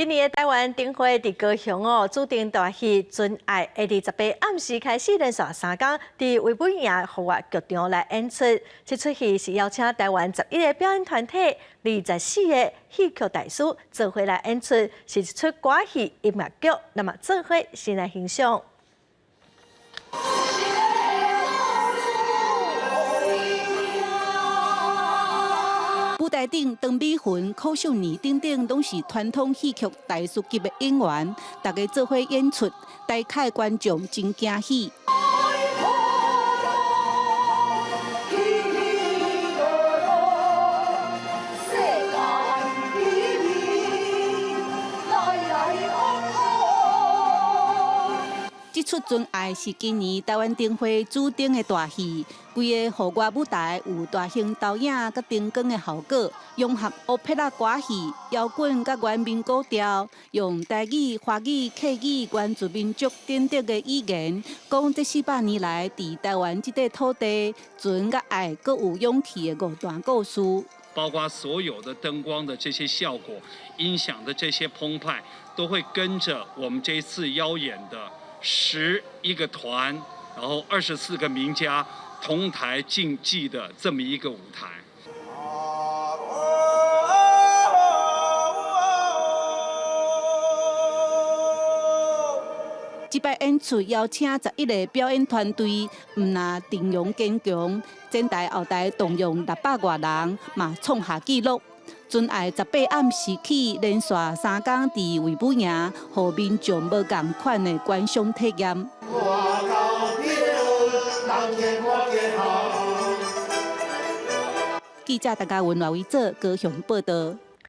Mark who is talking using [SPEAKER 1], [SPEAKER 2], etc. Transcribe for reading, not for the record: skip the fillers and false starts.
[SPEAKER 1] 今年的台灣燈會佇高雄哦，主燈大戲《尊愛》會佇18暗時開始連續3工，佇威武營戶外劇場來演出。這齣戲是邀請台灣11個表演團體、24個戲曲大師做伙來演出，是一齣歌戲音樂劇。咱嘛做伙先來欣賞。
[SPEAKER 2] 舞台頂，張美雲、柯秀年等等，攏是傳統戲曲大師級的演員，大家做伙演出，台下觀眾真驚喜。這齣尊愛是今年台灣燈會主燈的大戲，規个戶外舞台有大型投影佮燈光的效果，融合烏皮拉歌戲、搖滾佮原民古調，用台語、華語、客語、原住民族等等的語言，講這400年來佇台灣這塊土地，純佮愛閣有勇氣的五段故事。
[SPEAKER 3] 包括所有的燈光的這些效果、音響的這些澎湃，都會跟着我們這一次邀演的11個團，然後24個名家同台競技的這麼一個舞台。
[SPEAKER 2] 這擺演出邀請11個表演團隊，毋但陣容堅強，前台後台動用600外人，嘛創下紀錄。尊愛18暗時起，連續3工佇衛武營，予民眾無仝款的觀賞體驗。記者陳家文、賴維哲高雄報導。